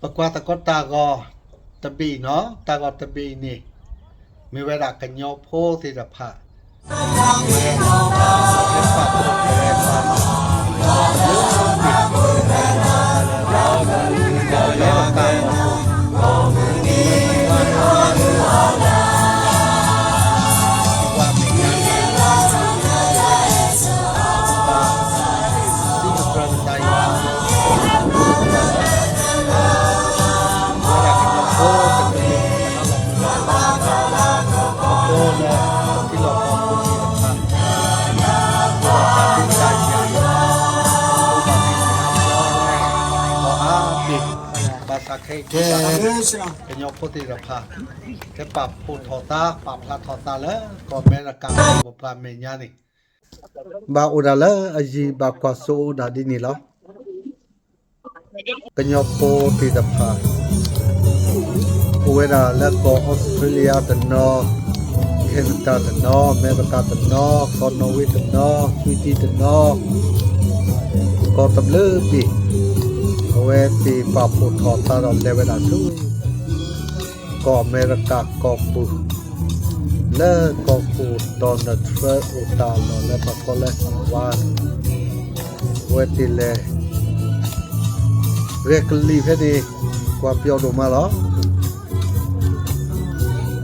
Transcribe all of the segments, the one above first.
ပကွၢ်သကိးတၢ်ဂီၤတဘ့ၣ်နီၤ, တၢ်ဂီၤတဘ့ၣ်အံၤန့ၣ် မ့ၢ်ဝဲဒၣ်ကညီဖိသ့ၣ်တဖၣ် ဘၣ်ဆၣ်ခဲအံၤ ကညီဖိသ့ၣ်တဖၣ် ဟဲပာ်ဖှိၣ်ထီၣ်သး ပာ်ဖျါထီၣ်သးလၢ ကီၢ်အမဲရကၤ ပပှၤမဲာ်ညါန့ၣ် ဘၣ်အိၣ်ဒၣ်လၢအယံၤ ဘၣ်ကွၢ်စိအိၣ်ဒၣ်ဒ်န့ၣ်လီၤ. ကညီဖိသ့ၣ်တဖၣ် အိၣ်ဝဲဒၣ်လၢကီၢ်အီစထြ့လယါတနီၤ, ခဲနဒၤတနီၤ, အမဲရကၤတနီၤ, ကီၢ်နီၣ်ဝ့တနီၤ, ဆွံဒံတနီၤ, ကီၢ်တဘျုးဘ့ၣ် အဝဲသ့ၣ်ပာ်ဖှိၣ်ထီၣ်သးဒီးလဲၤဝဲဒၣ်ဆူ ကီၢ်အမဲရကၤကီၢ်ပူၤ လၢကီၢ်ခိၣ် Donald Trump အိၣ်တၢ်လီၢ်လၢပကိးလၢဟံၣ်ဝါန့ၣ် အဝဲသ့ၣ်လဲၤ ဂဲၤကလံၤဖဲန့ၣ် ကွၢ်ပျီဒိၣ်မးလီၤ.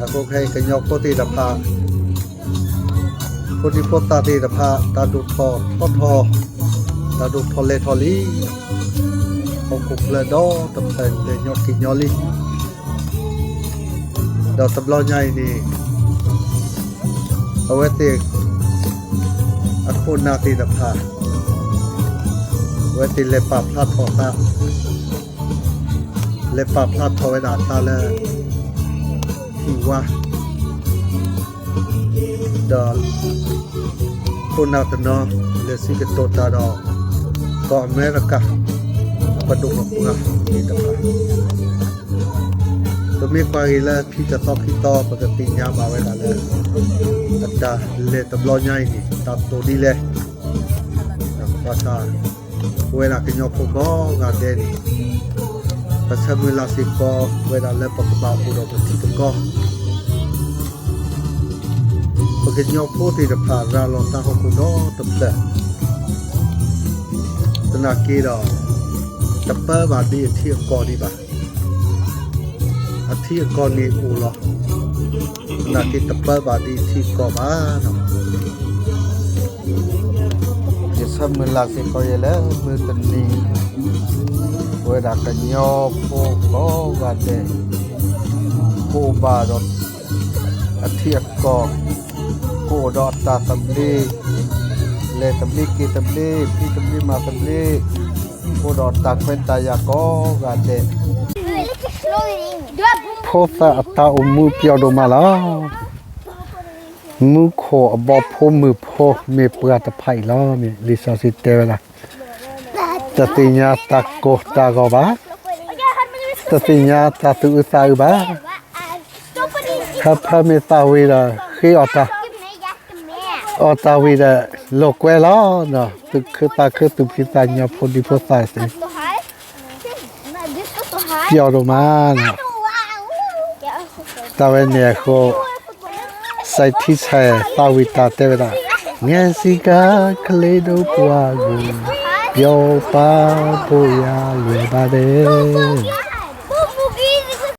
အဃိခဲအံၤ ကညီဖိသ့ၣ်တဖၣ် ဖိဒံဖိသၣ်သ့ၣ်တဖၣ် တၢ်ဒိၣ်ထီၣ်ထီထီၣ် တၢ်ဒိၣ်ထီၣ်လဲၤထီၣ်လံ, ဟီၣ်ခိၣ်ဖျၢၣ်ဒီတဖျၢၣ် လဲၤညီက့ၤညီလံ. ဒီးတဘျီညါအံၤန့ၣ် အဝဲသ့ၣ် အခိၣ်အနၢ်သ့ၣ်တဖၣ် အဝဲသ့ၣ်လဲၤပာ်ဖျါထီၣ်သး လဲၤပာ်ဖျါထီၣ်ဝဲဒၣ်အသးလၢ ဟံၣ်ဝါ ဒီး ခိၣ်နၢ်တနီၤ လဲၤစံးကတိၤတၢ်ဒီး ကီၢ်အမဲရကၤ အပဒိၣ်အပှၢ်သ့ၣ်တဖၣ် ပမ့ၢ်ကွၢ်က့ၤလၢခံတသီခံသီ ပကသ့ၣ်ညါဘၣ်ဝဲဒၣ်လၢ အတၢ်လဲၤတဘျီညါအံၤန့ၣ် တၢ်တိာ်ဒ်လဲၣ် ဘၣ်ဆၣ် ပဝဲဒၣ်ကညီဖိကိးဂၤဒဲးန့ၣ် ပဆၢမုၢ်လၢ်စ့ၢ်ကီးဝဲဒၣ်လၢပကဘၣ်အိၣ်ဒီးပထံပကီၢ် ပကညီဖိသ့ၣ်တဖၣ် ရၤလီၤသးဟီၣ်ခိၣ်ဒီတဖျၢၣ် သနာ်က့ဒီး တပၢဘၣ်ဒ်အထံအကီၢ်ဒံးဘၣ်. အထံအကီၢ်န့ၣ်အိၣ်လီၤ. သနာ်က့တပၢဘၣ်ဒ်အထံအကီၢ်ဘၣ်. ယဆၢမုၢ်လၢ်စ့ၢ်ကီးယဲလၢမုၢ်တနံၤ ပဝဲဒၣ်ကညီဖိကိးဂၤဒဲး ကအိၣ်ဘၣ်ဒီး အထံအကီၢ် ကအိၣ်ဒီးအတၢ်သဘျ့ လဲၤသဘျ့က့ၤသဘျ့ ဖံးသဘျ့မၤသဘျ့ ကအိၣ်ဒီးတၢ်ခွဲးတၢ်ယာ်ကိးဂၤဒဲး ဖိသၣ်အတၢ်အိၣ်မူပျီဒိၣ်မးလီၤ. မူခိၣ်အဘီဖိမုၢ်ဖိမ့ၢ်ပှၤတဖၣ်အံၤလီၤ. လံာ်စီဆှံတဲဝဲဒၣ် တသ့ၣ်ညါတၢ်ကိၢ်တၢ်ဂီၤဘၣ်, တသ့ၣ်ညါတၢ်သူၣ်အုးသးအုးဘၣ်. ဟၢဖၢမ့ၢ်သးဝံၤဒီး ဃ့အီၣ်တၢ်, အီၣ်တၢ်ဝံၤဒီး လိာ်ကွဲလီၤ. သူၣ်ခုသးခု သူၣ်ဖှံသးညီ ဖိဒံဖိသၣ်သ့ၣ် ပျီဒိၣ်မးလီၤ. တၢ်ဝဲန့ၣ်အဃိ စဲးထံဆဲးသးဝံၣ်တၢ်တဲဝဲဒၣ်, ငဲးစ့ၢ်ကီး ကလေးတို့ဘဝကို ပျော်ပါဖို့ ရလွယ်ပါတယ်.